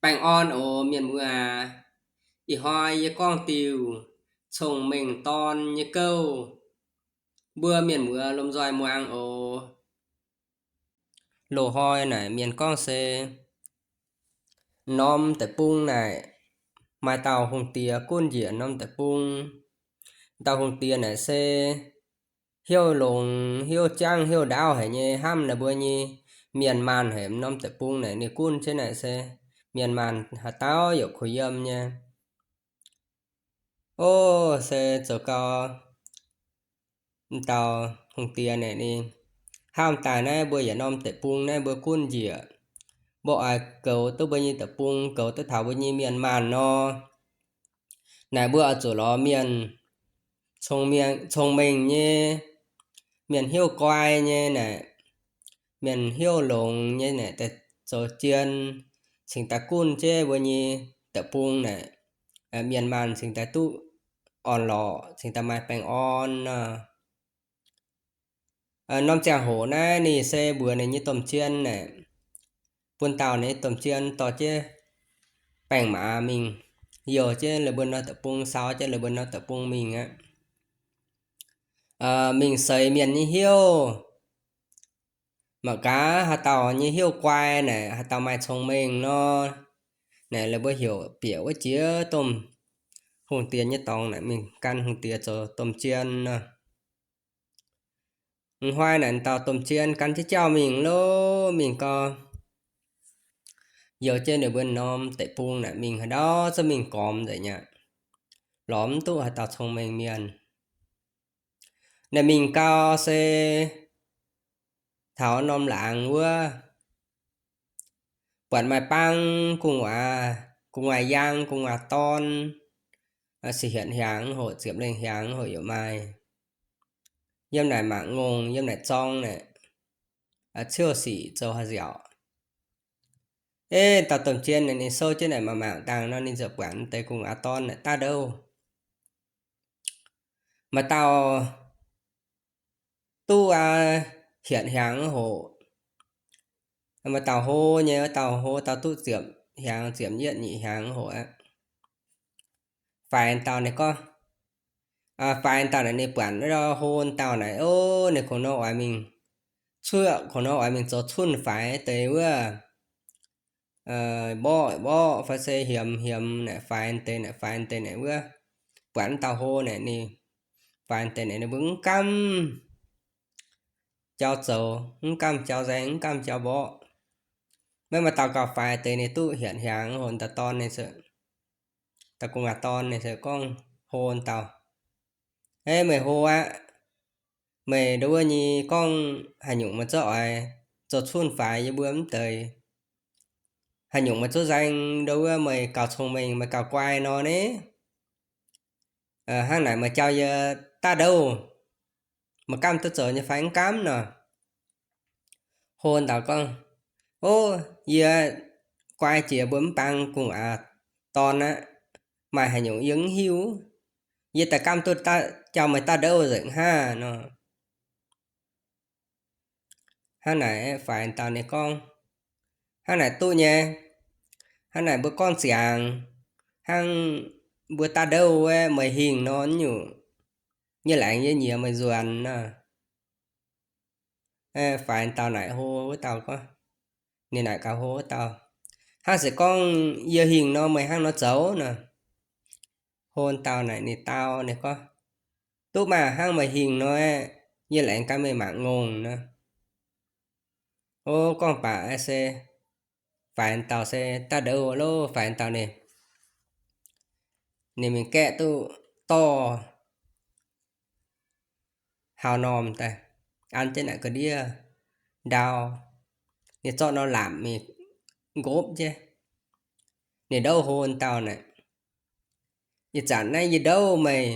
Baengh orn oc mienh muoz aac. Ih hnoi yie gorngv diuh cong-mengh dorn nyei gouv, mbuo mienh muoz lomh nzoih muangx oc. Loz-hnoi naaic mienh gorngv se norm deic-bung naaic maaih dauh hungh diex gunv njiec norm deic-bung. Dauh hungh diex naaic se hnyouv longx, hnyouv jangv, hnyouv ndaauv haic nyei, hnamv naaic mbuo nyei mienh maanh haic. Norm deic-bung naaic ninh gunv jienv naaic se mienh maanh haaix dauh yaac kuh yiem nyei. Ov, se zoux gau dauh hungh diex naaic ninh hnamv daaih naaiv mbuo yietc norm deic-bung naaiv mbuo gunv njiec, mbuo oix goux duqv mbuo nyei deic-bung, goux duqv taux mbuo nyei mienh maanh nor, naaic mbuo oix zuqc lorz mienh cong-mengh nyei, mienh hnyouv guai nyei naaic, mienh hnyouv longx nyei naaic daaih zoux jien cingx daaih gunv jienv mbuo nyei deic-bung naaic, mienh maanh cingx daaih duqv orn-lorqc, cingx daaih maaih baengh orn nor. Norm ziangh hoc naaiv ninh se mbuox ninh nyei domh jien naaic, bun dauh ninh nyei domh jien dorh jienv baeng-maaz mingh, youh jienv la'buonc norm deic-bung, sau jienv la'buonc norm deic-bung mingh aqv. Mingh seix mienh nyei hnyouv, mangc gaax haaix dauh nyei hnyouv guai naaic, haaix dauh maaih cong-mengh nor, naaic la'buonc heuc bieqc wuov jiex domh hungh diex nyei dorngx naaic mingh gan hungh diex zoux domh jien nor. Hnoi naaic dauh domh jien gan jienv jauv mingh lov, mingh gau, youh jienv ninh mbuo norm deic-bung naaic mingh haaix ndau zungv mingh gormx nzengc aqv, lorz mv duqv haaix dauh cong-mengh mienh. Naaic mingh gau se taux norm laangz wuov, buatc maaih bang gu'nguaaz, gu'nguaaz yaang, gu'nguaaz dorn, sic hietc hnyangx hoc, ziepc lengh hnyangx hoc yaac maaih. Yiem naaic mangc ngongh, yiem naaic zorng naaic, ciouv sic zoux haaix nziaauc. Ov, dauh domh jien naaic ninh souv jienv naaic mangc mangc dangh nor ninh ziouc buatc deix gu'nguaaz dorn naaic daav ndouv. Maaih dauh duqv aqv, hietc hnyangx hoc. Maaih dauh hlo nyei, wuov dauh hlo dauh duqv ziepc hnyangx, ziepc yietv nyeic hnyangx hoc aqv. Faix dauh naaic gorngv, faix dauh naaic ninh buatc wuov hlo dauh naaic, ov, ninh kungx nor oix mingh cuoqv, kungx nor oix mingh zoux cunh faix deix wuov, mborqv mborqv fai se hiemx hiemx naaic, faix deix naaic, faix deix naaic wuov. Buatc wuov dauh hlo naaic ninh, faix deix naaic ninh mbuo mv gamh jauv zoux, mv gamh jauv nzaeng, mv gamh jauv mborqv. Maiv maaih dauh gauh faix deix ninh duqv hietc hnyangx hoc dauh dorn ninh se, dauh gu'nguaaz dorn ninh se gorngv hlo dauh, Ov, meih hlo aqv. Meih ndau wuov nyei gorngv haaix nyungc meih zungv oix zoux cunh faix yie mbuo mv deix? Haaix nyungc meih zungv nzaeng ndau wuov meih gauh cong-mengh, meih gauh guai nor ni? Hnangv naaic meih jauv yie daav ndouv, meih gamh duqv zoux nyei fai mv gamh nor? Hlo dauh gorngv, Ov, yie guai jiex mbuo mv bang gu'nguaaz dorn aqv. Maaih haaix nyungc yie mv hiuv. Yie daaih gamh duqv jauv meih daav ndouv nzengc hnangv nor. Hnangv naaic faix dauh ninh gorngv, Hnangv naaic duqv nyei. Hnangv naaic mbuo gorngv ziangx, hnangv mbuo daav ndouv wuov meih hingh nor nyungc, yie laengz yie nyiex meih nzuonx nor. Faix dauh naaic hlo wuov dauh gorngv, ninh naaic gaax hlo wuov dauh, Hnangv se gorngv yie hingh nor meih hnangv nor zoux nor? Hlo dauh naaic ninh dau ninh gorngv, Duqv maah, hnangv meih hingh nor, yie laengz gan meih mangc ngongh nor. Ov, gorngv baac se faix dauh se daav ndouv loh, faix dauh ninh, ninh mingh gaeqv duqv dorh hauv normh daaih, an jienv naaic ga'ndiev ndau. Ninh zorqv norm lamc mingh nqopv jienv, ninh ndouv hlo dauh naaic, Ih zanc naaiv yie ndouv meih,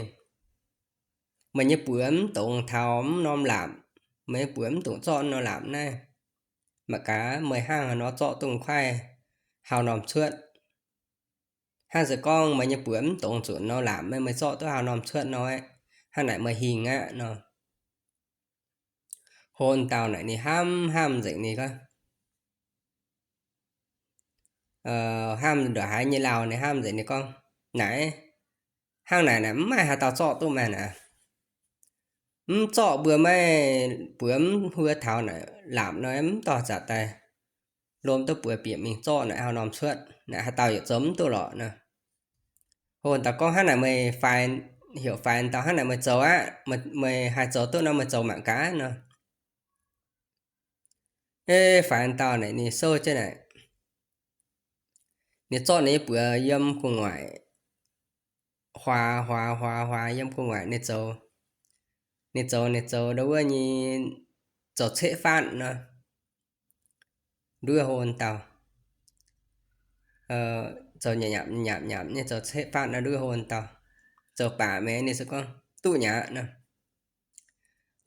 meih nyei buoz mv dungx taux mv norm lamc, meih nyei buoz mv dungx zorqv norm lamc naaiv. Mangc gaax meih hnangv haaix nor zorqv duqv kuaaiv hauv normh cuotv. Hnangv se gorngv meih nyei buoz mv dungx zuqc norm lamc, meih zorqv duqv hauv normh cuotv nor, hnangv naaic meih hingh aqv nor. Hlo dauh naaic ninh hnamv hnamv nzengc ninh gorngv, hnamv ndongc haaix nyei lauh, ninh hnamv nzengc, ninh gorngv, Naaiv, hnangv naaic naaic mv maaih haaix dauh zorqv duqv maah naaic. Mv zorqv mbuo maiv buoz mv huo taux naaic, laapc nor mv dorh zaqc daaih lomh duqv buoz bieqc mingh zorqv naaic haaix norm cuotv, naaic haaix dauh yaac zoux mv duqv lorqc nor. Hlo dauh gorngv, Hnangv naaic meih faix, heuc faix dauh hnangv naaic meih zoux aqv. Meih haih zoux duqv nor meih zoux mangc gaax nor. Ei faix dauh naaic ninh souv jienv naaic, ninh zorqv ninh nyei buoz yiem gu'nguaaic, huaax huaax huaax huaax yiem gu'nguaaic ninh zoux, ninh zoux ninh zoux ndau wuov nyei, zoux ceqv faatv nor, nduov hlo dauh, zoux nyapc nyapc nyapc nyapc nyei zoux ceqv faatv nor nduov hlo dauh, zoux baac meix ninh se gorngv duqv nyei aqv nor.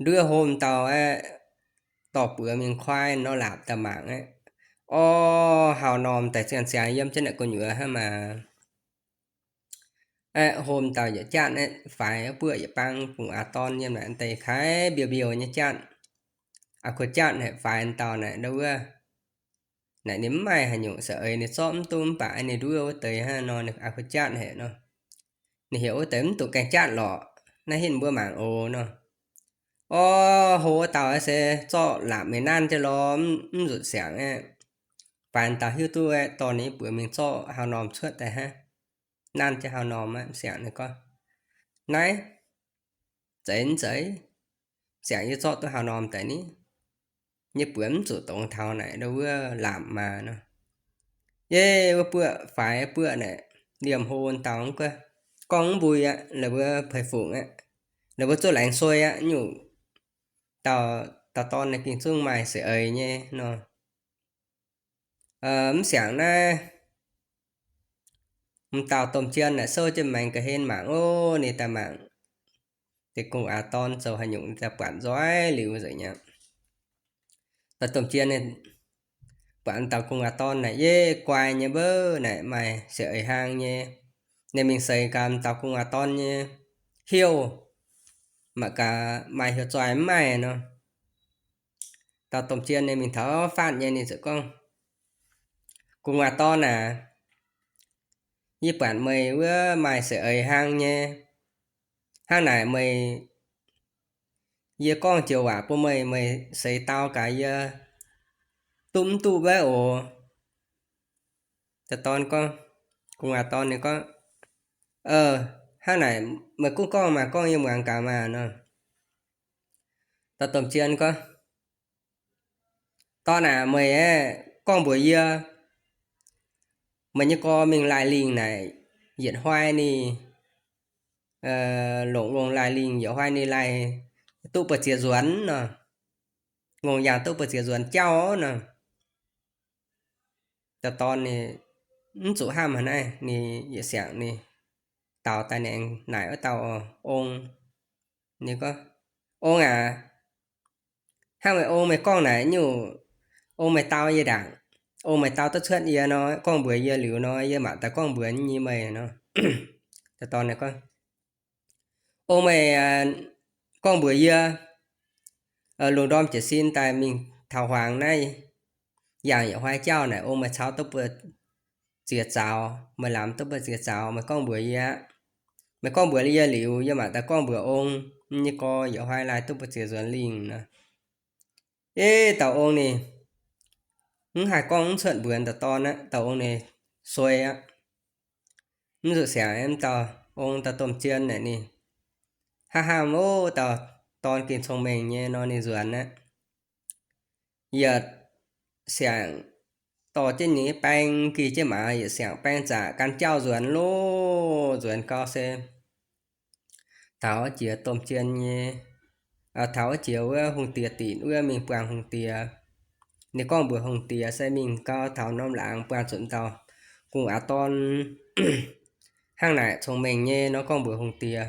Nduov hlo dauh aeqv, dorh buoz mingh kuaaiv nor laapc daaih mangc aeqv, orv, haaix norm daaih ziangh ziangx yiem jienv naaic gu'nyuoz hnangv maah. Aeqv, hlo dauh yietc jatv aeqv, faix wuov buoqv yietc bang gu'nguaaz dorn yiem naaic deix kaaix mbiouh mbiouh nyei jatv, a'kuv jatv haic. Faix dauh naaic ndau wuov, naaic ninh mv maaih haaix nyungc, se eix ninh zorqv mv duqv mv baac ninh nduov wuov deix hnangv nor, ninh a'kuv jatv haic nor. Ninh heuc wuov deix mv dungx gaengh jatv lorqc, naaiv hinv mbuo mangc oc nor. Orv, hlo wuov dauh aeqv se zorqv laapc meix nanv jienv lorz, mv nzunc siangx aeqv, faix dauh hiuv duqv aeqv, dorh ninh nyei buoz mingh zorqv haaix norm cuotv daaih hnangv, nanv jienv haaix norm aqv. Siangx ninh gorngv, Naaiv, zeiz mv zeiz? Siangx yie zorqv duqv haaix norm daaih ni? Yie buoz mv zuqc dongz taux naaic ndau wuov laapc maah nor. Yie wuov buoqv, faix buoqv naaic, liemh hlo dauh mv guov, gorngv mv mbui aqv, la'buo peix fungc aqv, la'buo zuov laengz suei aqv nyungc. Dauh, dauh dorn naaic ging zungv maaih seix eix nyei nor. Mv siangx naaiv, m'dauh domh jien naaic souv jienv maengx ga'hlen mangc, ov, ninh daaih mangc deix gu'nguaaz dorn zoux haaix nyungc, ninh daaih buatc nzoih liuz nzengc aqv. Dauh domh jien buatc m'dauh gu'nguaaz dorn naaic yie guai nyei mbouv naaic, maaih seix eix hlang nyei. Ninh mingh seix gaax m'dauh gu'nguaaz dorn nyei heuv, mangc gaax maaih heuv zoih mv maaih nor. Dauh domh jien ninh mingh taux faatv nyei, ninh ziouc gorngv, Gu'nguaaz dorn aac, yie buatc meih wuov maaih seix eix hlang nyei. Hnangv naaic meih, yie gorngv joux waac bun meih, meih seix dau gaax yie duqv mv duqv wuov oc. Dauh dorn gorngv, gu'nguaaz dorn ninh gorngv, Hnangv naaic meih gunv gorngv maah, gorngv yie muangx gaax maah nor. Dauh domh jien gorngv, Dorn aac, meih aeqv, gorngv mbuox yie, meih nyei gorx mingh laaih lingh naaic, yietc hnoi ninh longc longh laaih lingh, yietc hnoi ninh laaih duqv buoz-ziex nzuonx nor, ngongh yangh duqv buoz-ziex nzuonx jauv nor. Dauh dorn ninh mv zuqc hnamv haaix naaiv, ninh yietc siangx ninh daux daaih ninh aengx naaic wuov dauh ong, ninh gorngv, Ong aac, hnangv meih ong meih gorngv naaic nyungc, ong meih dau yie ndaangc. Ong meih dau duqv cuotv yie nor, gorngv mbuox yie liuz nor, yie mangc daaih gorngv mbuox nyei meih nor. Dauh dorn ninh gorngv, Ong meih gorngv mbuox yie, lungh ndorm jiez sin daaih mingh taux hmuangx naaiv, yangh yietc hnoi jauv naaic, ong meih caux duqv buoz-ziex zaux, meih lamz duqv buoz-ziex zaux, meih gorngv mbuox yie aqv. Meih gorngv mbuox yie liuz, yie mangc daaih gorngv mbuox ong, yie nyei gorx yietc hnoi laaih duqv buoz-ziex nzuonx lingh nor. Ov, dauh ong ninh mv haih gorngv mv cuotv mbuox dauh dorn aqv. Dauh ong ninh suei aqv. Mv zuqc siangx, mv dauh ong, dauh domh jien naaic ninh hnamv hnamv, Ov, dauh dorn gengh cong-mengh nyei nor, ninh nzuonx aqv. Yietc siangx dorh jienv ninh nyei baeng, gih jienv maaz, yietc siangx baeng zaqc gan jauv nzuonx loh. Nzuonx gau se taux jiex domh jien nyei, taux jiex wuov hungh diex dinc wuov mingh buangh hungh diex. Ninh gorngv mbuox hungh diex se mingh gau taux norm laangz buangh zuqc dauh gu'nguaaz dorn hnangv naaic cong-mengh nyei nor, gorngv mbuox hungh diex.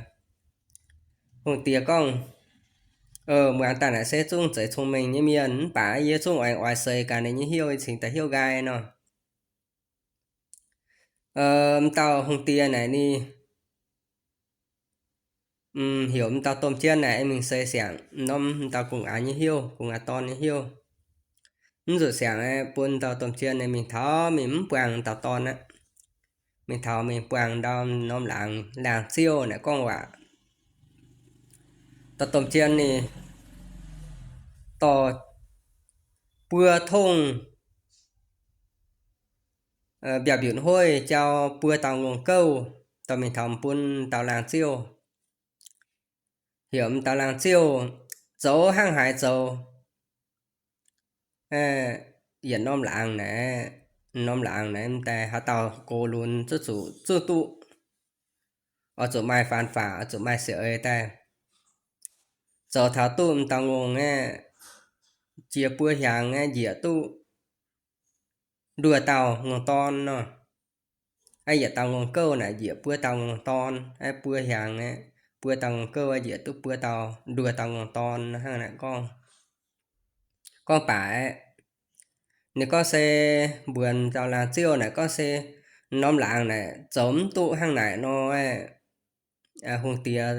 Hungh diex gorngv, Muangx daaih naaic se zungv zeiz cong-mengh nyei mienh, mv baac yie zungv aengx oix seix gaax ninh nyei heuv cingx daaih heuv nqaai nor. M'dauh hungh diex naaic ninh heuc m'dauh domh jien naaic mingh seix siangx norm m'dauh gu'nguaaz nyei heuv, gu'nguaaz dorn nyei heuv. Mv zuqc siangx aeqv, bun dauh domh jien ninh mingh taux mingh mv buangh dauh dorn aqv. Mingh taux mingh buangh ndau norm laangz, laangz ziouv naaic gorngv waac. Dauh domh jien ninh dorh buo tongv mbiaauc mbiutc hueiv jauv buo dauh ngongh gouv dorh mingh taux bun dauh laangz ziouv. Heuc m'dauh laangz ziouv zoux hnangv haaix zoux, yietc norm laangz naaic, norm laangz naaic m'daaih haaix dauh gox lunx zuqc zuqc duqv, oix zuqc maaih faanx faatc, oix zuqc maaih siec eix daaih. Zoux taux duqv m'dauh ngongh aeqv, jiex buo hiaangx aeqv, njiec duqv nduoh dauh ngongh dorn nor. Aeqv, yietc dauh ngongh gouv naaic njiec buo dauh ngongh dorn, aeqv, buo hiaangx aeqv, buo dauh ngongh gouv aeqv, njiec duqv buo dauh, nduoh dauh ngongh dorn hnangv naaic gorngv. Gorngv baac aeqv, ninh gorngv se mbuox dauh laangz ziouv naaic gorngv se norm laangz naaic zoux mv duqv hnangv naaic nor aeqv, hungh diex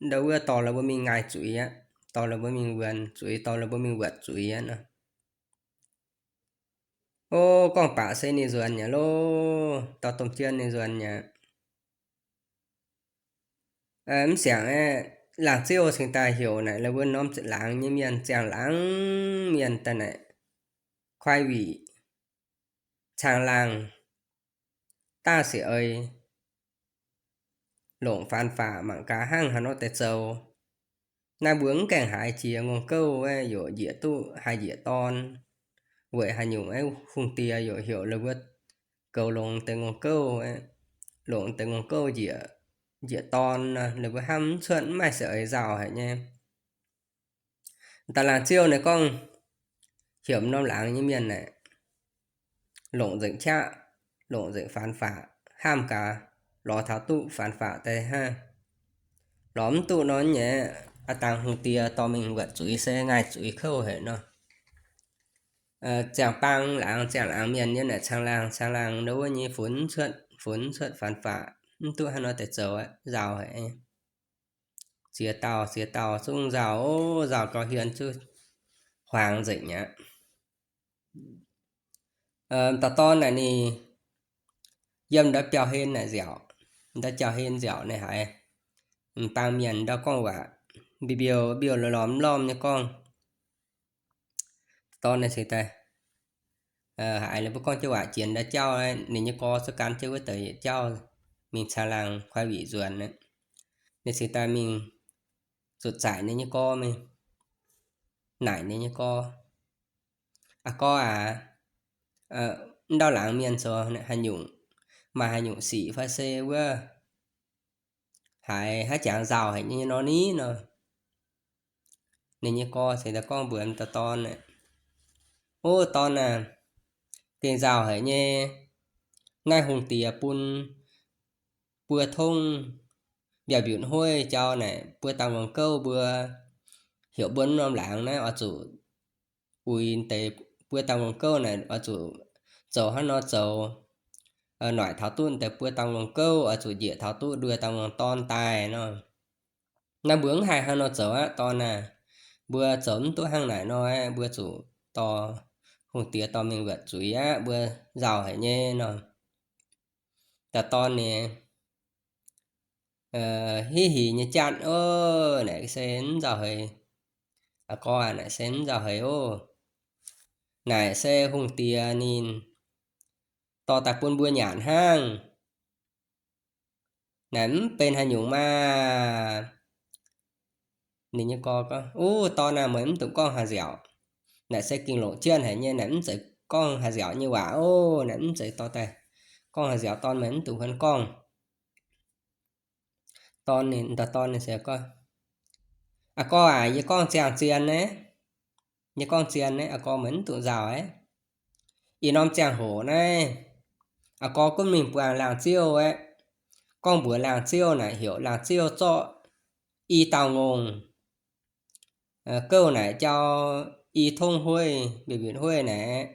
ndau wuov dorh la'buo mingh ngaih zuiz aqv, dorh la'buo mingh wuonx zuiz, dorh la'buo mingh wuotc zuiz aqv nor. O, gorngv baac se ninh nzuonx nyei loh, dauh domh jien ninh nzuonx nyei. Mv siangx aeqv, laangz ziouv cingx daaih heuc naaic la'buo norm laangz nyei mienh, ziangh laangz mienh daaih naaic, kuaaiv wic, caangh laangh, daav siec eix, longc faanx faatc mangc gaax hnangv haaix nor deix zoux. Naaiv mbuo mv gaengh haiz jiex ngongh gouv aeqv, yaac njiec duqv haih njiec dorn. Weic haaix nyungc aeqv, hungh diex yaac heuc la'buo goux longx deix ngongh gouv aeqv, longc deix ngongh gouv njiec, njiec dorn nor, la'buo hnamv mv cuotv, mv maaih siec eix nzauh haic nyei. Dauh laangz ziouv naaic gorngv, heuc m'norm laangz nyei mienh naaic, longc nzengc qaqv, longc nzengc faanx faatc, hnamv gaax, lorz taux duqv faanx faatc daaih hnangv. Lorz mv duqv nor nyei, aav dangh hungh diex dorh mingh wuotc zuiz se ngaih zuiz kouv haic nor. Ziangh bang laangz, ziangh laangz mienh nyei naaic caangh laangh, caangh laangh ndau wuov nyei funx cuotv, funx cuotv faanx faatc, mv duqv hnangv nor deix zoux aqv, nzauh haic. Ziex dauh, ziex dauh zungv nzauh, o, nzauh gau hmien zuqc huaangx nzengc aqv. Dauh dorn naaic ninh yiem ndau biauv-hlen naaic nziaauc, ndau biauv-hlen nziaauc naaic haiz m'bang mienh ndau gorngv waac, mbiouh mbiouh lorz lorz mv lormh nyei gorngv. Dorn naaic cingx daaih haiz ninh mbuo gorngv jienv waac jiex ndau jauv, ninh nyei gorx zuqc gan jienv wuov deix yietc jauv mingh caangh laangh kuaaiv wic nzuonx. Ninh cingx daaih mingh zuqc zaaic ninh nyei gorx mingh, naaic ninh nyei gorx, Aa gorx aac, ndau laangz mienh zoux haaix nyungc, maaih haaix nyungc sic fai se wuov haiz haaix jangx nzauh haic nyei nor ni nor. Ninh nyei gorx cingx daaih gorngv mbuox dauh dorn aeqv, O dorn aac, gengh nzauh haic nyei. Naaiv hungh diex bun buo tongv mbiaauc mbiutc hueiv jauv naaic buo dauh ngongh gouv mbuo, heuc mbuo norm laangz naaiv oix zuqc uix deix buo dauh ngongh gouv naaic oix zuqc zoux hnangv nor zoux, noic taux duqv deix buo dauh ngongh gouv, oix zuqc njiec taux duqv nduoh dauh ngongh dorn daaih nor. Naaiv mbuo mv haih hnangv nor zoux aqv dorn aac. Mbuo zoux mv duqv hnangv naaic nor aqv, mbuo zuqc dorh hungh diex dorh mingh wuotc zuiz aqv, mbuo nzauh haic nyei nor. Dauh dorn ninh hiv hingx nyei jatv, O, naaic se mv nzauh haic. Aa gorx aac, naaic se mv nzauh haic oc. Naaic se hungh diex ninh dorh daaih bun mbuo nyanc hnangv. Naaic mv benx haaix nyungc maah. Ninh nyei gorx gorngv, O dorn aac, meih mv dungx gorngv haaix nziaauc. Naaic se gengh longc jienv haic nyei, naaic mv zeiz gorngv haaix nziaauc nyei waac oc. Naaic mv zeiz dorh daaih gorngv haaix nziaauc, dorn meih mv dungx huon gorngv. Dorn ninh, dauh dorn ninh se gorngv, Aa gorx aac, yie gorngv ziangh zien naaiv, yie gorngv zien naaiv, aa gorx meih mv dungx nzauh aqv. Ih norm ziangh hoc naaiv, aa gorx gunv mingh buangh laangz ziouv aeqv, gorngv mbuox laangz ziouv naaic heuc laangz ziouv zorqv i dauh ngongh gouv naaic jauv i tongv hueiv, mbiaauc mbiutc hueiv naaic,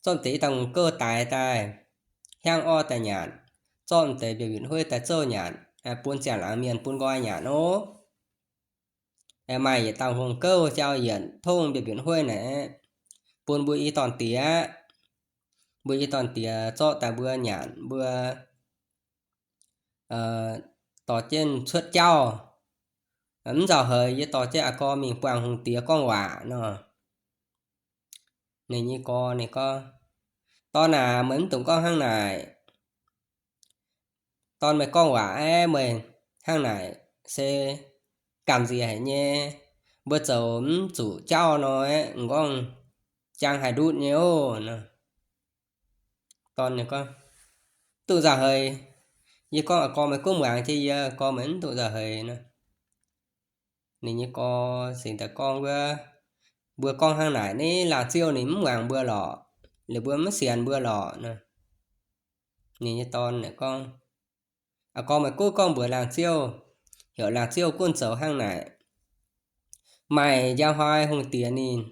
zorqv deix i dauh ngongh gouv daix daaih, hiaangv orv daaih nyanc, zorqv deix mbiaauc mbiutc hueiv daaih zouv nyanc, bun ziangh laangz mienh bun nqoi nyanc oc. Maaih yietc dauh ngongh gouv jauv yietc tongv mbiaauc mbiutc hueiv naaic, bun mbuo i dorn-diex, mbuo i dorn-diex zorqv daaih mbuo nyanc mbuo dorh jienv cuotv jauv. Mv nzauh haic yie dorh jienv aa gorx mingh buangh hungh diex gorngv waac nor. Ninh nyei gorx ninh gorngv, Dorn aac, meih mv dungx gorngv hnangv naaic. Dorn meih gorngv waac aeqv, meih hnangv naaic se gamh nziex haic nyei. Mbuo zoux mv zuqc jauv nor aeqv, m'nqorngv jang haih ndutv nyei oc. Dorn ninh gorngv, Duqv nzauh haic. Yie gorngv aa gorx meih gunv muangx jienv yie, gorx meih mv duqv nzauh haic nor. Ninh nyei gorx cingx daaih gorngv wuov, Mbuo gorngv hnangv naaic, ninh laangz ziouv ninh mv muangx mbuo lorqc, liuz mbuo mv sienx mbuo lorqc nor. Ninh nyei dorn gorngv, Aa gorx meih gunv gorngv mbuox laangz ziouv, heuc laangz ziouv gunv zoux hnangv naaic. Maaih njang hnoi hungh diex ninh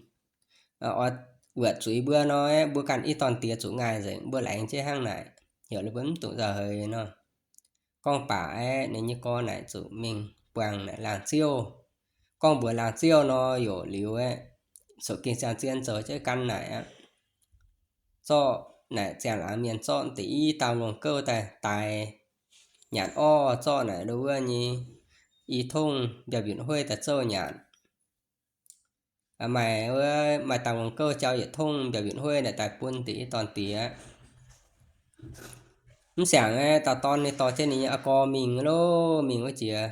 oix wuotc zuiz mbuo nor, mbuo ganh i dorn-diex zuqc ngaih nzengc, mbuo laengz jienv hnangv naaic, heuc ninh mbuo mv dungx nzauh haic nor. Gorngv baac aeqv, ninh nyei gorx naaic zuqc mingh buangh naaic laangz ziouv. Gorngv mbuox laangz ziouv nor, yaac liuz aeqv, sou ging ziangh zien zoux jienv gan naaic aqv. Zorqv naaic ziangh laangz mienh zorqv deix i dauh ngongh gouv daaih daix nyanc orv, zorqv naaic ndo wuov nyei i tongv mbiauh mbiunc hueiv daaih zouv nyanc. Maaih wuov, maaih dauh ngongh gouv jauv yietc tongv mbiauh mbiunc hueiv naaic daaih bun deix i dorn-diex. Mv siangx aeqv, dauh dorn ninh dorh jienv ninh nyei aa gorx mingh loh, mingh wuov jiex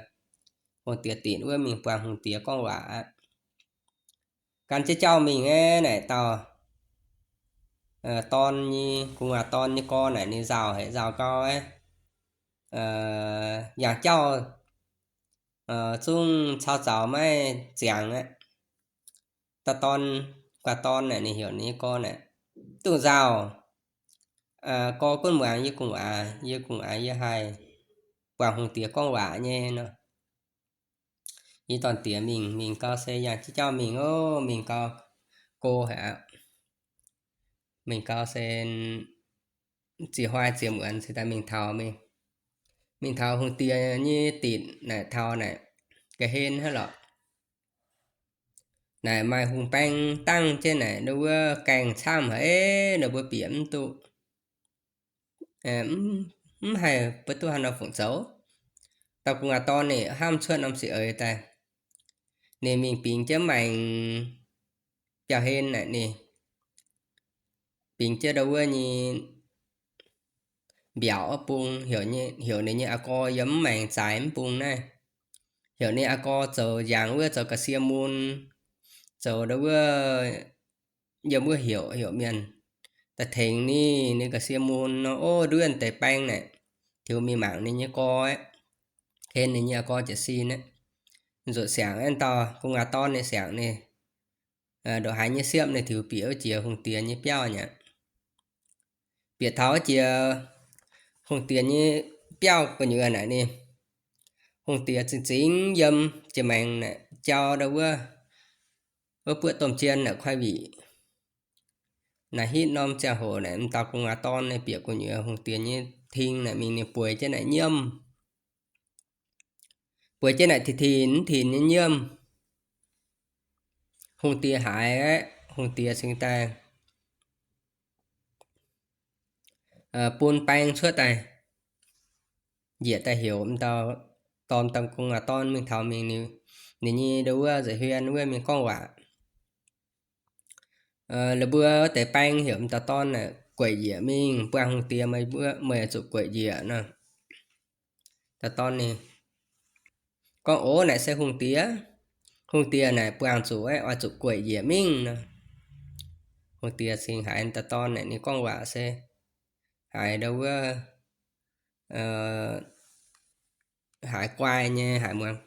hungh diex dinc wuov mingh buangh hungh diex gorngv waac aqv. Gan jienv jauv mingh aeqv, naaic dauh dorn nyei, gu'nguaaz dorn nyei gorx naaic ninh nzauh haic, nzauh gau aeqv, yangh jauv zungv caux zaux maiv ziangx aqv. Dauh dorn, gu'nguaaz dorn naaic ninh heuc ninh nyei gorx naaic, Duqv nzauh, gorx gunv muangx yie gu'nguaaz, yie gu'nguaaz yie haih buangh hungh diex gorngv waac nyei nor. I dorn-diex mingh, mingh gau se yangh jienv jauv mingh oc, mingh gau go haic aqv. Mingh gau se ziex hnoi ziex muonz se daaih mingh taux, mingh, mingh taux hungh diex nyei dinc naaic taux naaic, ga'hlen hnangv lorqc. Naaic maaih hungh baeng dangv jienv naaic ndo wuov gaengh camv haic, ninh mbuo bieqc mv duqv, mv haih mbuo duqv haaix nor fungc zoux. Dauh gu'nguaaz dorn ninh hnamv cuotv norm sic-eix daaih, ninh mingh bingx jienv maengx biauv-hlen naaic ninh bingx jienv ndo wuov nyei mbiaauc oix bung, heuc ninh nyei aa gorx yiem mv maengx zaaix mv bung naaiv. Heuc ninh aa gorx zoux njaangc wuov, zoux ga'sie mun, zoux ndo wuov yiem wuov heuc, heuc mienh daaih tengx ninh, ninh ga'sie mun nor, ov, nduov deix baeng naaic, tiux mingh mangc ninh nyei gorx aqv, hlen ninh nyei aa gorx jiez sin aqv. Zuqc siangx aeqv, dauh gu'nguaaz dorn ninh siangx ninh ndongc haaix nyei siepv ninh tiux bieqc wuov jiex hungh diex nyei biauv nyei aqv. Bieqc taux wuov jiex hungh diex nyei biauv gu'nyuoz naaic ninh, hungh diex zingx zingx yiem jiex maengx naaic jauv ndo wuov, wuov buoqv domh jien naaic kuaaiv wic. Naaic hitv norm ziangh hoc naaic, m'dauh gu'nguaaz dorn ninh bieqc gu'nyuoz hungh diex nyei ting naaic mingh ninh bueix jienv naaic nyiemv. Bueix jienv naaic tin-tin mv tin nyei nyiemv. Hungh diex haiz aqv, hungh diex cingx daaih bun baeng cuotv daaih, njiec daaih heuc m'dauh dorn, dauh gu'nguaaz dorn mingh taux mingh ninh, ninh nyei ndo wuov nza'hmien wuov mingh gorngv waac. La'buo deix baeng heuc m'dauh dorn naaic gueic njiec mingh buangh hungh diex, meih zuqc gueic njiec nor. Dauh dorn ninh gorngv, Ov, naaic se hungh diex. Hungh diex naaic buangh zuqc aeqv, oix zuqc gueic njiec mingh nor. Hungh diex cingx haiz dauh dorn naaic ninh gorngv waac se haiz ndo wuov haiz guai nyei, haiz muangx,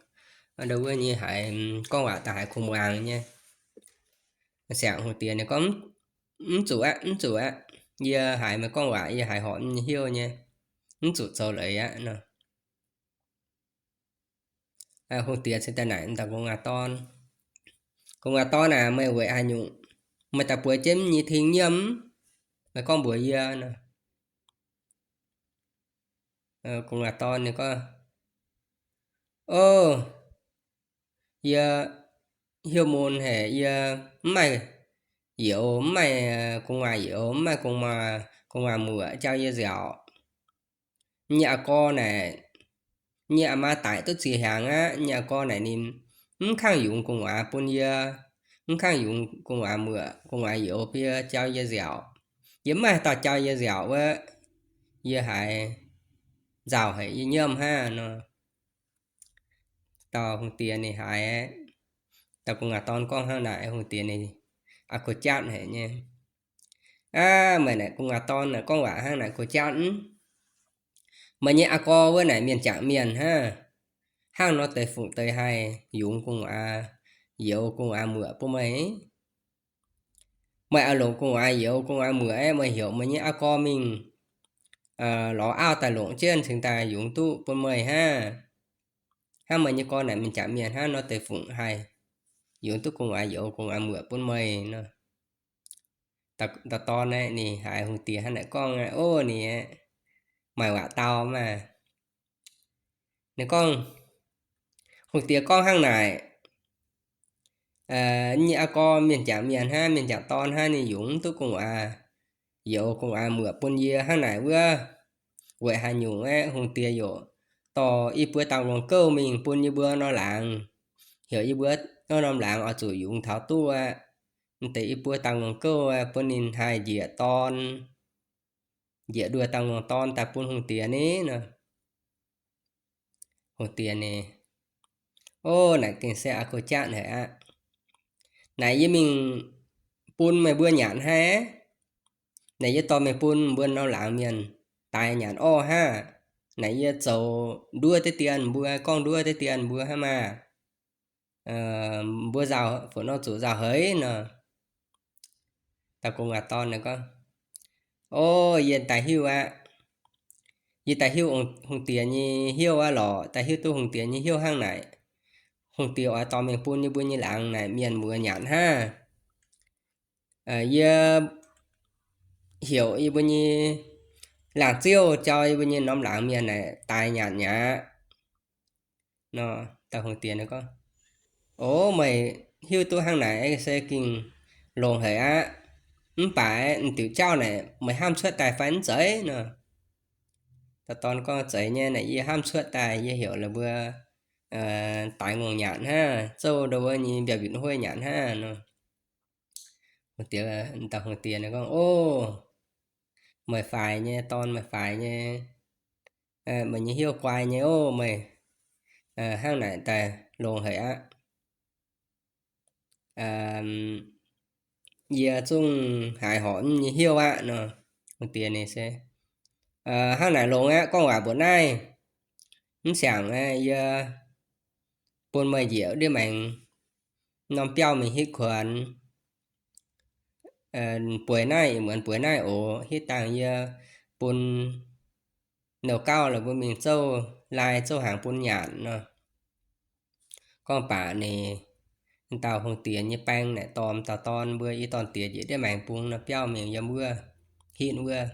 ndo wuov nyei haiz gorngv waac daaih haiz kungx muangx nyei. Siangx hungh diex ninh gorngv, Mv zuqc aqv, mv zuqc aqv. Yie haiz meih gorngv waac yie haiz horpc nyei hnyouv nyei. Mv zuqc zoux leiz aqv nor. Hungh diex cingx daaih naaic m'dauh gu'nguaaz dorn, Gu'nguaaz dorn aac, meih weic haaix nyungc meih daaih bueix jienv m'nyei ting nyiemv? Meih gorngv mbuox yie nor. Gu'nguaaz dorn ninh gorngv, Ov, yie hnyouv mun haic, yie mv maaih youz, mv maaih gu'nguaaz youz, mv maaih gu'nguaaz, gu'nguaaz muoc jauv yie nziaauc. Nyei a'gorx naaic, nyei a'maa daic duqv ziex hnyangx aqv. Nyei a'gorx naaic ninh mv kangv yungz gu'nguaaz bun yie, mv kangv yungz gu'nguaaz muoc, gu'nguaaz youz bun yie jauv yie nziaauc. Yie mv maaih haaix dauh jauv yie nziaauc wuov, yie haiz nzauh haic, yie nyiemv hnangv nor. Dauh hungh diex ninh haiz, dauh gu'nguaaz dorn gorngv hnangv naaic, hungh diex ninh a'gorx jatv haic nyei. Aav, meih naaic gu'nguaaz dorn naaic gorngv waac hnangv naaic gorx jatv mv? Meih nyei a'gorx wuov naaic mienh jangc mienh hnangv, hnangv nor deix fungc deix haih yungz gu'nguaaz youz gu'nguaaz muoc bun meih? Meih oix longc gu'nguaaz youz gu'nguaaz muoc aeqv, meih heuc meih nyei a'gorx mingh lorz auv daaih longc jienv cingx daaih yungz duqv bun meih hnangv. Hnangv meih nyei gorx naaic mienh jangc mienh hnangv nor deix fungc haih yungz duqv gu'nguaaz youz gu'nguaaz muoc bun meih nor. Dauh dorn aeqv, ninh haiz hungh diex hnangv naaic gorngv aqv, ov, ninh aeqv, maaih waac dau maah. Ninh gorngv, hungh diex gorngv hnangv naaic, nyei a'gorx mienh jangc mienh hnangv, mienh jangc dorn hnangv, ninh yungz mv duqv gu'nguaaz youz gu'nguaaz muoc bun yie hnangv naaic wuov, weic haaix nyungc aeqv, hungh diex yaac dorh i buo dangx longx gouv mingh bun yie mbuo norm laangz, heuc yie mbuo norm laangz oix zuqc yungz taux duqv aqv. Mv deix i buo dangx longx gouv bun ninh haih njiec dorn, njiec nduoh dangx longx dorn daaih bun hungh diex ni nor. Hungh diex ni, ov, naaic gengh se a'gorx jatv haic aqv. Naaic yie mingh bun meih mbuo nyanc hnangv. Naaic yie dorh mingh bun mbuo norm laangz mienh daix nyanc orv hnangv. Naaic yie zoux nduov deix dien mbuo, gorngv nduov deix dien mbuo hnangv maah. Mbuo nzauh, fungc nor zuqc nzauh heix nor. Dauh gu'nguaaz dorn gorngv, ov, yie daaih hiuv aqv. Yie daaih hiuv hungh diex nyei hnyouv aqv lorqc, daaih hiuv duqv hungh diex nyei hnyouv hnangv naaic. Hungh diex oix dorh mingh bun yie mbuo nyei laangz naaic mienh muoz nyanc hnangv. Yie heuc yie mbuo nyei laangz ziouv jauv yie mbuo nyei norm laangz mienh naaic daix nyanc mi'aqv. Nor, dauh hungh diex gorngv, ov, meih hiuv duqv hnangv naaic se gengh longx haic aqv. Mv baac m'diuc jauv naaic meih hnamv cuotv daaih fai mv zeiz nor? Dauh dorn gorngv, zeiz nyei, naaic yie hnamv cuotv daaih, yie heuc la'mbuo daix ngongh nyanc hnangv, zouv ndau wuov nyei mbiauh mbitv hueiv nyanc hnangv nor. Dauh hungh diex gorngv, ov, meih faix nyei, dorn, meih faix nyei. Meih nyei hnyouv guai nyei ov, meih hnangv naaic daaih longx haic aqv. Yie zungv haiz horpc mv nyei hnyouv aqv nor. Hungh diex ninh se, hnangv naaic longx aqv, gorngv waac mbuoqc naaiv. Mv siangx aeqv, yie bun meih njiec ndiev maengx norm biauv mingh hitv kuonx, bueix naaiv, ih muonz bueix naaiv oc. Hitv dangh yie bun nouh gauv la'mbuo mingh zouv lai zouv hnaangx bun nyanc nor. Gorngv baac ninh, dauh hungh diex nyei baeng naaic dorh dauh dorn mbuo i dorn diex njiec ndiev maengx bung norm biauv mingh yiem wuov, hitv wuov.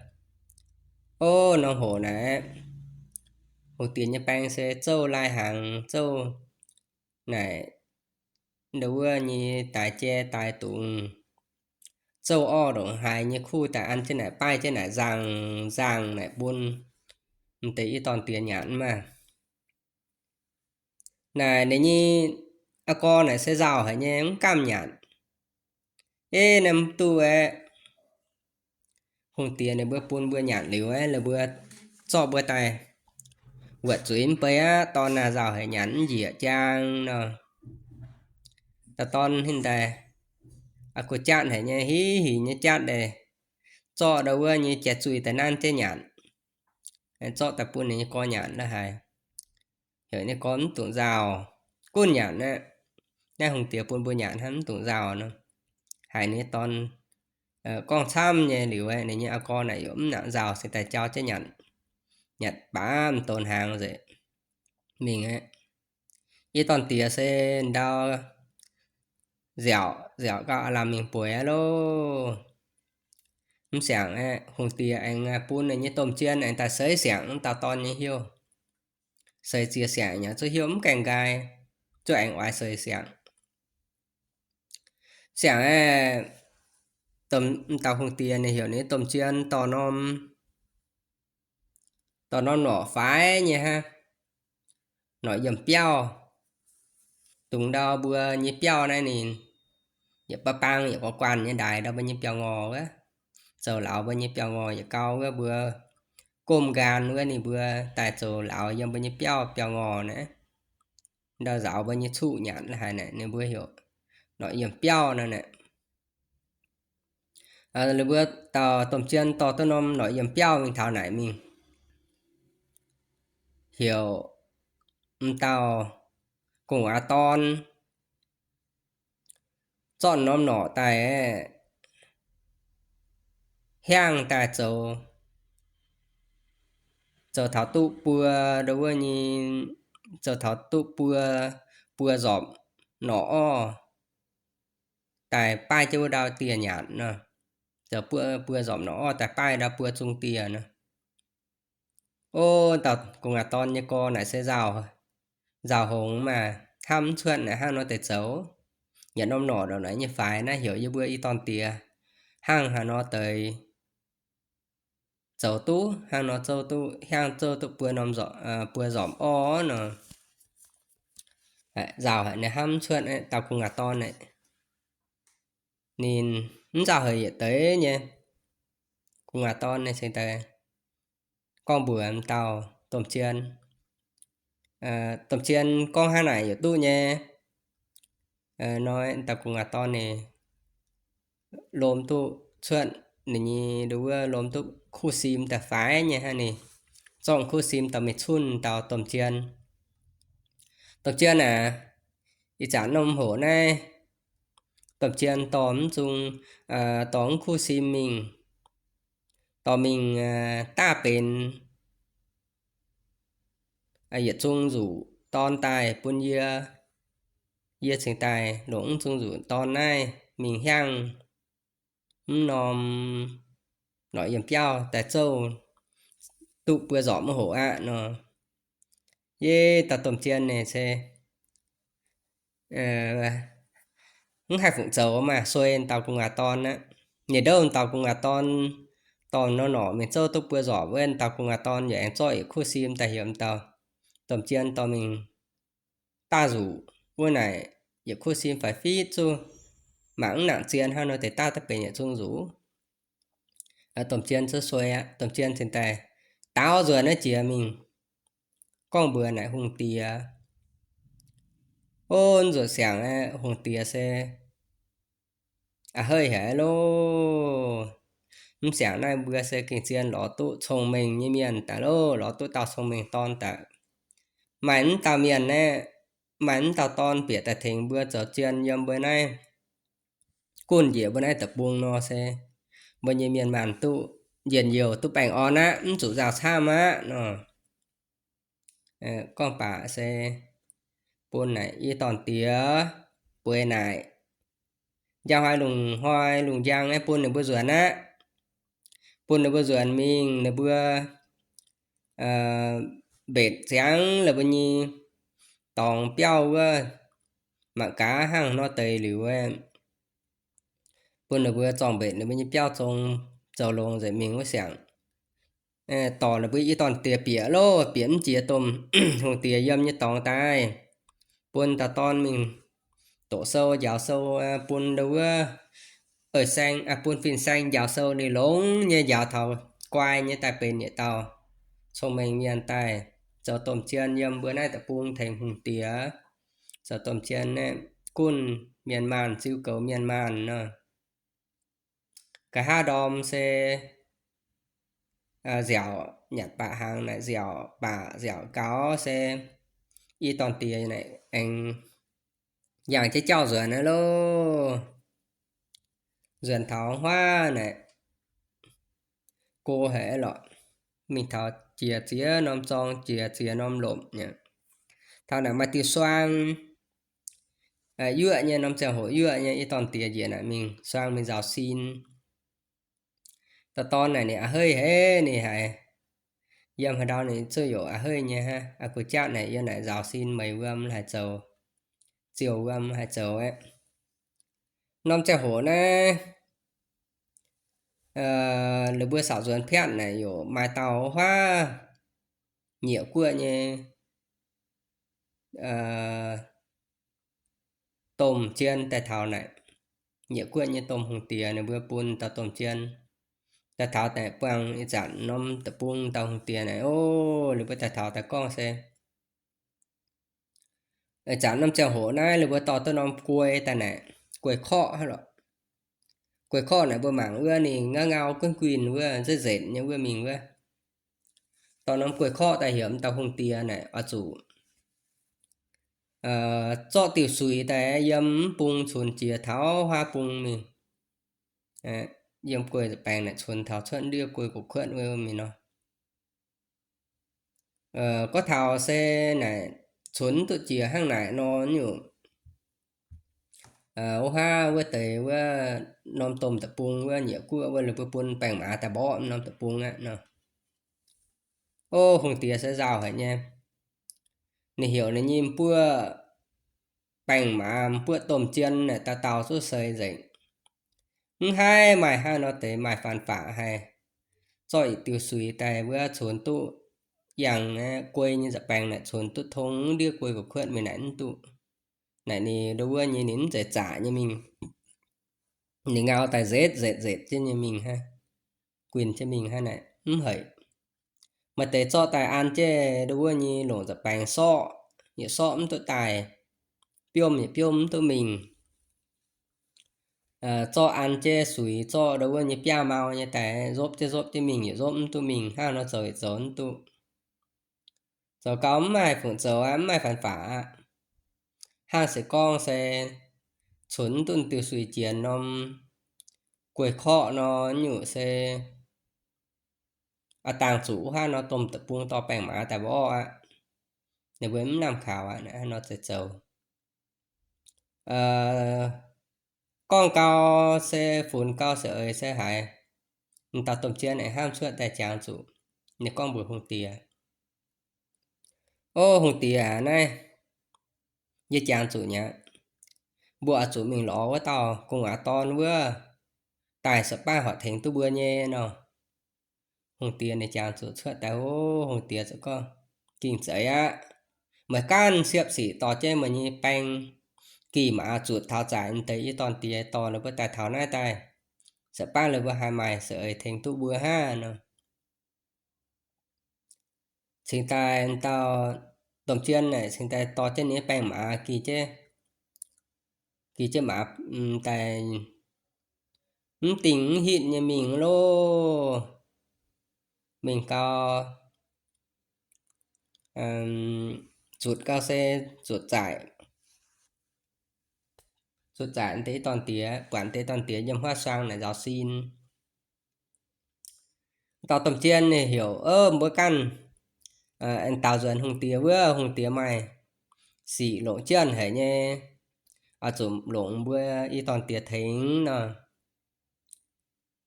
Ov, norm hoc naaic, hungh diex nyei baeng se zouv lai hnaangx zouv naaic, ndau wuov nyei daaix jai daaix dungz, zouv orv ndongc haaix nyei kuv daaih an jienv naaic, baaih jienv naaic, nzangc nzangc naaic bun m'deix i dorn diex nyanc maah. Naaic ninh nyei a'gorx naaic se nzauh haic nyei, mv gamh nyanc. Ev, naaiv mv duqv aeqv, hungh diex ninh mbuo bun mbuo nyanc liuz aeqv, ninh mbuo zorqv mbuo daaih wuotc zuiz mv bei aqv. Dorn naaic nzauh haic, nyanc mv njiec jaang nor. Dauh dorn ninh daaih a'gorx jatv haic nyei, hiv hingx nyei jatv daaih, zorqv ndau wuov nyei jai-zuih daaih nanv jienv nyanc. Zorqv daaih bun ninh nyei gorx nyanc la'haic, heuc ninh nyei gorx mv dungx nzauh, gunv nyanc aqv. Naaiv hungh diex bun mbuo nyanc hnangv, mv dungx nzauh nor. Haiz ninh nyei dorn gorngv camv nyei liuz aeqv, ninh nyei a'gorx naaic yaac mv nangc nzauh, se daaih jauv jienv nyanc. Nyanc baav m'donx hnaangx nzengc mingh aqv. Yie dorn diex se ndau nziaauc, nziaauc gauh aav lamh mingh bueix aqv loh. Mv siangx aeqv, hungh diex aengx bun ninh nyei domh jien aengx daaih seix siangx dauh dorn nyei hnyouv. Seix ziex siangx nyei, zuqc hnyouv mv gaengh nqaai, zuqc aengx oix seix siangx. Siangx aeqv, M'dauh hungh diex ninh heuc ninh domh jien dorh norm, dorh norm norqc faix nyei hnangv, norqc yiem biauv, dungx ndau mbuo nyei biauv naaiv ninh yietc bang bang yietc guanh guanh nyei ndaix ndau mbuo nyei biauv-ngorc wuov, zoux lauz mbuo nyei biauv-ngorc yietc gau wuov, mbuo gomh nqaang wuov ninh mbuo daaih zoux lauz yiem mbuo nyei biauv, biauv-ngorc naaiv, ndau nzaaux mbuo nyei cuqv nyanc la'haic naaic ninh mbuo heuc norqc yiem biauv nor naaic. Ninh mbuo dauh domh jien dorh duqv norm norqc yiem biauv mingh taux naaic mingh, heuc m'dauh gu'nguaaz dorn zorqv norm norqc daaih hiaangv daaih zoux, zoux taux duqv buo, ndo wuov nyei, zoux taux duqv buo, buo nzormc norqc orv daaih baav jienv wuov ndau dieh nyanc nor. Zoux buo, buo nzormc norqc orv daaih baav ndau buo zung dieh nor. O, dauh gu'nguaaz dorn nyei gorx naaic se nzauh, nzauh hngongx maah, hnamv mv cuotv naaic hnangv nor deix zoux. Yietc norm norqc ndongc naaic nyei faix naaiv heuc yie mbuo i dorn diex hnangv haaix nor deix zoux duqv, hnangv nor zoux duqv, hiaangv zoux duqv buo norm nzormc, buo nzormc orv nor. Nzauh haic, ninh hnamv mv cuotv, dauh gu'nguaaz dorn naaic ninh mv nzauh haic yietc deix nyei. Gu'nguaaz dorn naaic cingx daaih gorngv mbuox m'dauh domh jien, domh jien, gorngv hnangv naaic yaac duqv nyei. Nor dauh gu'nguaaz dorn ninh lomh duqv cuotv ninh nyei ndo wuov, lomh duqv kuv sim daaih faix nyei hnangv, ninh zorqv kuv sim dorh mingh cunh dauh domh jien. Domh jien aac, ih zanc norm hoc naaiv domh jien dorh mv zung, dorh mv kuv sim mingh, dorh mingh daav benx yietc zung nzuqc dorn daaih bun yie. Yie cingx daaih longc mv zung nzuqc dorn naaiv mingh hiaangv mv norm norqc yiem biauv daaih zouv duqv buo nzormc mv hoc aqv nor. Yie dauh domh jien naaic se mv haih fungc zoux maah, suei dauh gu'nguaaz dorn aqv. Ninh ndouv dauh gu'nguaaz dorn dorh norm norqc mingh zouv duqv buo nzormc wuov, dauh gu'nguaaz dorn yaac aengx zorqv yietc kuv sim daaih heuc dauh domh jien dorh mingh daav nzuqc wuov naaic, yietc kuv sim faix fitv zuqc, mangc mv nangc zien hnangv nor deix daav daav benx yietc zung nzuqc. Domh jien zuov suei aqv. Domh jien cingx daaih daaux nzuonx naaiv jiex mingh gorngv mbuox naaic hungh diex, O, nzuonx siangx aeqv, hungh diex se a'heiv haic loh. Mv siangx naaiv mbuo se gengh zien lorz duqv cong-mengh nyei mienh daaih loh, lorz duqv dauh cong-mengh dorn daaih. Maaih mv dauh mienh aeqv, maaih mv dauh dorn bieqc daaih tengx mbuo zoux jien yiem mbuo naaiv, gunv njiec mbuo naaiv deic-bung nor se mbuo nyei mienh maanh duqv njien-youh duqv baengh orn aqv, mv zuqc nzauh camv aqv nor. Gorngv baac se bun naaic i dorn diex bueix naaic, njang hnoi lungh hnoi lungh njang aeqv, bun ninh mbuo nzuonx aqv. Bun ninh mbuo nzuonx mingh, ninh mbuo mbetc ziangx la'buo nyei dorngx biauv wuov, mangc gaax hnangv nor deix liuz, bun ninh mbuo zorng-mbetc ninh mbuo nyei biauv zong zoux longx nzengc mingh wuov siangx, dorh ninh mbuo i dorn diex bieqc loh, bieqc mv jiex domh hungh diex yiem nyei dorngx daaih, bun dauh dorn mingh doqc sou njaaux sou, bun ndo wuov, bun fin-saeng njaaux sou ninh longx nyei, njaaux taux guai nyei daaih benx yietc dauh cong-mengh mienh daaih zoux domh jien yiem mbuo naaiv deic-bung tengx hungh diex, zoux domh jien aeqv, gunv mienh maanh, ziux goux mienh maanh nor. Nqa'haav ndorm se nziaauc nyanc baac hnaangx naaic, nziaauc baac nziaauc gaux se i dorn diex naaic aengx yangh jienv jauv nzuonx aqv loh. Nzuonx taux huaav naaic, go haic lorqc, mingh taux jiex ziex norm zorng, jiex ziex norm lomc nyei. Taux naaic maaih diuh suang yuoqv nyei, norm ziangh hoc yuoqv nyei, i dorn diex njiec naaic mingh suang mingh nzaaux sin. Dauh dorn naaic ninh a'heiv haic, ninh haiz, yiem haaix ndau ninh zuqc youc a'heiv nyei hnangv. Aa, gu jatv naaic yiem naaic nzaaux sin meih wuom haaix zoux, ziouc wuom haaix zoux aeqv. Norm ziangh hoc naaiv Lih mbuo saauc nzuonx piatv naaic yaac maaih dauh huaav nyieqc guoqv nyei domh jien daaih taux naaic. Nyieqc guoqv nyei domh hungh diex ninh mbuo bun dauh domh jien daaih taux naaic, buangh ih zanc norm deic-bung dauh hungh diex naaic, o, lih mbuo daaih taux daaih gorngv se, ih zanc norm ziangh hoc naaiv lih mbuo dorh duqv norm guei daaih naaic, guei korqv hnangv lorqc. Guei korqv naaic mbuo mangc wuov ninh ngau ngau guinv guinh wuov, nzetv nzetv nyei wuov mingh wuov. Dorh norm guei korqv daaih heuc m'dauh hungh diex naaic oix zuqc zorqv diuh suix daaih yiem mv bung cunx jiex taux huaav bung mingh. Yiem guei nza'baengx naaic cunx taux cuotv ndiev guei gorqv-kuotv wuov mingh nor. Gorngv taux se naaic cunx duqv jiex hnangv naaic nor nyungc, wuov huaav wuov deix wuov norm domh deic-bung wuov nyieqc guoqv wuov lih mbuo bun baengh maaz daaih mborqv norm deic-bung aqv nor. O, hungh diex se nzauh haic nyei. Ninh heuc ninh nyei m'buoqv baengh maaz, m'buoqv domh jien naaic dauh dauh zuqc seix nzengc. Mv haih maaih hnangv nor deix maaih faan faqc haic. Zorqv yietc diuh suix daaih wuov cunx duqv yangh guei nyei nza'baengx naaic cunx duqv tong ndiev guei gorqv-kuotv mingh naaic mv duqv. Naaic ninh ndo wuov nyei ninh mv zeiz zaqc nyei mingh. Ninh ngau daaih nzetv nzetv nzetv jienv nyei mingh hnangv, guinh jienv mingh hnangv naaic mv heic. Maaih deix zorqv daaih an jienv ndo wuov nyei longc nza'baengx sorqv, yietc sorqv mv duqv daaih, biomv yietc biomv mv duqv mingh. Zorqv an jienv suix, zorqv ndo wuov nyei biaav mau nyei daaih nzopv jienv nzopv jienv mingh yietc nzopv mv duqv mingh, hnangv nor zoux yietc zoux mv duqv. Zoux gau mv maaih fungc zoux aqv, mv maaih faan faqc aqv. Hnangv se gorngv se cunx mv duqv diuh suix jiex norm guei korqv nor, nyungc se a'dangh zuqc wuov hnangv nor domh deic-bung dorh baengh maaz daaih mborqv aqv. Ninh mbuo mv lamh kaux aqv, hnangv nor zoux zoux. Gorngv gau se funx gau se eix se haiz, m'dauh domh jien aengx hnamv cuotv daaih jangx zuqc. Ninh gorngv mbuox hungh diex, O hungh diex aac, naaiv yie jangx zuqc nyei aqv. Mbuo oix zuqc mingh lorz wuov dauh gu'nguaaz dorn wuov daaih, se baav horpc tengx duqv mbuo nyei nor. Hungh diex ninh jangx zuqc cuotv daaih, O hungh diex ziouc gorngv, Ging-Zeiv aqv. Meih ganh siepv sic dorh jienv meih nyei baeng gih maaz zuotc taux zaaix deix i dorn diex dorh ninh mbuo daaih taux naaiv daaih, se baav ninh mbuo haih maaih se eix tengx duqv mbuo hnangv nor. Cingx daaih dauh domh jien naaic cingx daaih dorh jienv ninh nyei baeng maaz gih jienv, gih jienv maaz daaih mv dingh mv hitv nyei mingh loh. Mingh gau, zuotc gau se zuotc zaaic, zuotc zaaic deix i dorn diex, buatc deix i dorn diex yiem huaav suang naaic nzaaux sin. Dauh domh jien ninh heuc, O mbuo ganh aengx daaux nzuonx hungh diex wuov, hungh diex maaih sic longc jienv haic nyei, oix zuqc longc mbuo i dorn diex tengx nor.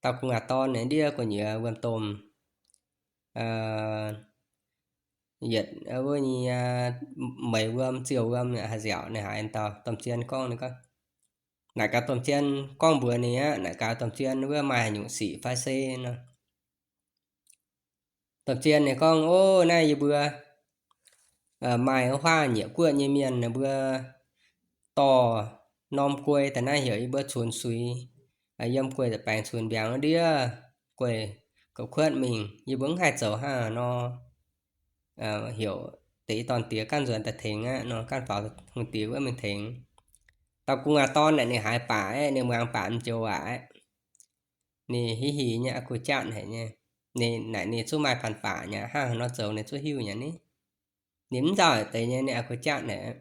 Dauh gu'nguaaz dorn ninh ndiev gu'nyuoz wuom-domh, yietc wuov nyei meix wuom ziouh wuom haih nziaauc. Ninh haiz dauh domh jien gorngv, ninh gorngv, Naaic gaax domh jien gorngv mbuox ninh aqv, naaic gaax domh jien wuov maaih haaix nyungc sic fai se nor. Domh jien ninh gorngv, O naaiv yie mbuo maaih huaav nyieqc guoqv nyei mienh, ninh mbuo dorh norm guei daaih naaiv heuc yie mbuo cunx suix, yiem guei daaih baengx cunx mbiaangx ndiev guei gorqv-kuotv mingh, yie mbuo mv haih zoux hnangv nor. Heuc deix i dorn diex ganh nzuonx daaih tengx aqv nor, ganh faaux hungh diex wuov mingh tengx. Dauh gu'nguaaz dorn naaic ninh haiz baac aeqv, ninh muangx baac m'njoux waac aeqv. Ninh hiv hingh nyei, a'kuv jatv haic nyei. Ninh naaic ninh zungv maaih faan faqc nyei, hnangv haaix nor zoux ninh zungv hiuv nyei ni. Ninh mv nzauh haic deix nyei, ninh a'kuv jatv haic.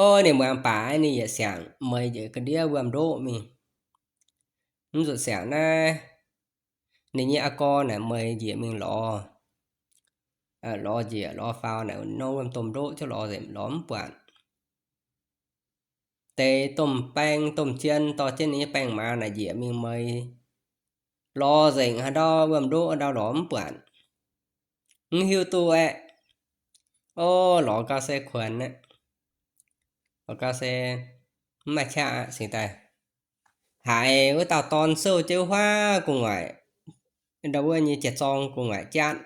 O ninh muangx baac aeqv, ninh yietc siangx meix njiec ga'ndiev wuom-ndoqv mingh. Mv zuqc siangx naaiv, ninh nyei a'gorx naaic meix njiec mingh lorz, lorz njiec lorz faaux naaic norm wuom-domh ndoqv jienv lorz nzengc, lorz mv buatc. Deix domh baeng domh jien dorh jienv ninh nyei baeng maaz naaic njiec mingh meix, lorz nzengc haaix ndau wuom-ndoqv ndau lorz mv buatc. Mv hiuv duqv aeqv. O lorz gau se kuonx aqv. Lorz gau se mv maaih qaqv aqv, cingx daaih haiz wuov dauh dorn seuv jienv wuov huaav gu'nguaaic, ndau wuov nyei jiex zorng gu'nguaaic jatv.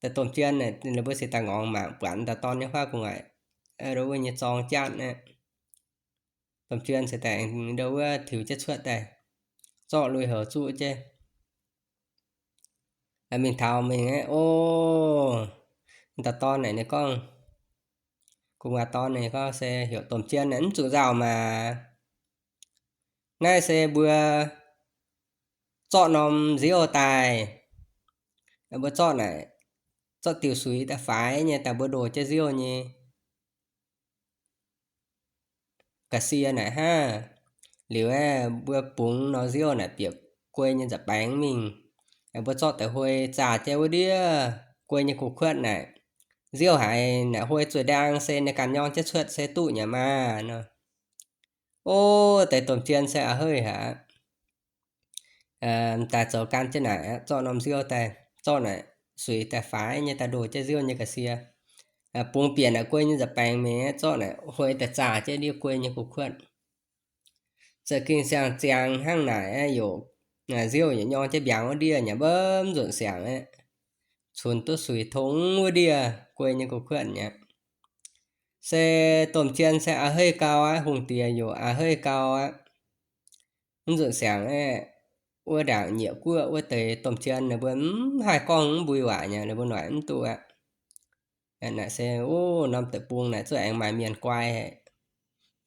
Daaih domh jien naaic, ninh mbuo se daaih ngorngx mangc buatc dauh dorn nyei huaav gu'nguaaic, ndau wuov nyei zorng jatv naaic. Domh jien se daaih ndau wuov tiux jienv cuotv daaih, zorqv lui-houx zuqv jienv mingh taux mingh aeqv, o, dauh dorn naaic ninh gorngv, gu'nguaaic dorn ninh gorngv se heuc domh jien naaic mv zuqc nzauh maah. Naaiv se mbuo zorqv norm nziouv daaih, mbuo zorqv naaic, zorqv diuh suix daaih faix nyei daaih mbuo ndoh jienv nziouv nyei ga'sie naaic hnangv. Liuz aeqv, mbuo bungx norm nziouv naaic bieqc guei nyei nza'baengx mingh. Mbuo zorqv deix huei zaah jienv wuov ndiev guei nyei gu'kuotv naaic, nziouv haiz naaic huei zueiz ndaang se ninh ganh nyorng jienv cuotv se duqv nyei maah nor. O, deix domh jien se a'heiv haic aqv. Daaih zoux gan jienv naaic, zorqv norm nziouv daaih, zorqv naaic suix daaih faix nyei daaih ndoh jienv nziouv nyei ga'sie. Bungx bieqc naaic guei nyei nza'baengx mingh, zorqv naaic huei daaih zaah jienv ndiev guei nyei gu'kuotv. Za'gengh siang-ziangx hnangv naaic, youc nziouv yaac nyorng jienv mbiaangx wuov ndiev nyei, mv nzunc siangx aeqv, cunx duqv suix tongx wuov ndiev guei nyei gu'kuotv nyei. Se domh jien se a'heiv gau aqv, hungh diex youc a'heiv gau aqv. Mv nzunc siangx aeqv, wuov ndaangc nyieqc guoqv wuov deix domh jien ninh mbuo mv haih gorngv mv mbui waac nyei, ninh mbuo noic mv duqv aqv. Naaic se, o, norm deic-bung naaic zuov aengx maaih mienh guai haic,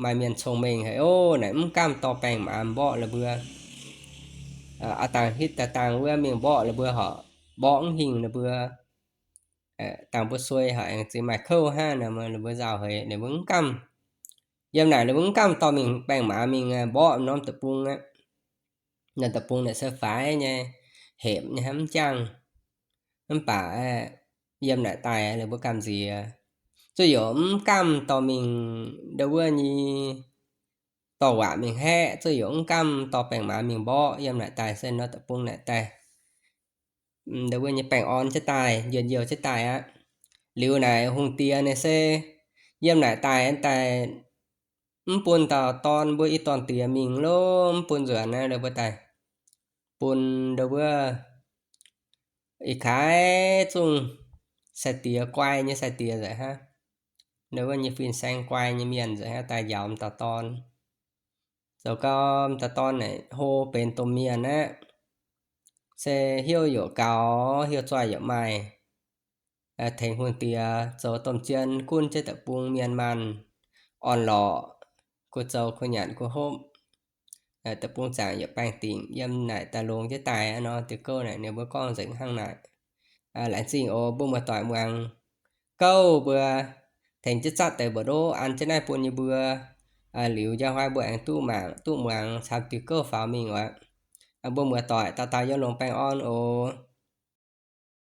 maaih mienh cong-mengh haic, o, naaic mv gamh dorh baengh maaz mborqv la'buo. Aav dangh hitv daaih dangh wuov mingh mborqv la'buo horc, mborqv mv hingh la'buo. Dangh mbuo suei horc aengx zingx maaih kouv hnangv nor, la'buo nzauh haic, ninh mbuo mv gamh. Yiem naaic ninh mbuo mv gamh dorh mingh baengh maaz mingh mborqv norm deic-bung aqv. Norm deic-bung naaic se faix nyei, hepc nyei hnangv, mv jangh. Mv baac yiem naaic daaih ninh mbuo gamh nziex, zuqc youc mv gamh dorh mingh ndau wuov nyei dorh waac mingh haeqv, zuqc youc mv gamh dorh baengh maaz mingh mborqv. Yiem naaic daaih se norm deic-bung naaic daaih, ndau wuov nyei baengh orn jienv daaih, njien-youh jienv daaih aqv. Liuz naaic hungh diex naaic se yiem naaic daaih, daaih mv bun dauh dorn mbuo i dorn diex mingh lov, mv bun nzuonx aqv, ninh mbuo daaih bun ndau wuov ih kaaix zungv sai-diex guai nyei sai-diex nzengc hnangv, ndau wuov nyei fin-saeng guai nyei mienh nzengc hnangv daaih njaaux m'dauh dorn. Zoux gau m'dauh dorn naaic hlo benx domh mienh aqv, se hnyouv youc gaux, hnyouv zoih youc maaih, tengx hungh diex zoux domh jien gunv jienv deic-bung mienh maanh, orn-lorqc, kuh zoux kuh nyanc kuh hopv. Deic-bung zaangc yietc baengh dingc. Yiem naaic daaih longx jienv daaih nor, diuh gouv naaic ninh mbuo gorngv nzengc hnangv naaic. Laengz zingh oc, mbuo muoz-doic muangx gouv mbuo, tengx jienv zatv deix mbu'ndongv an jienv naaiv bun yie mbuo. Liuz njang hnoi mbuo aengx duqv mangc duqv muangx camv diuh gouv faaux mingh oc. Mbuo muoz-doic dauh dauh yiem longx baengh orn oc.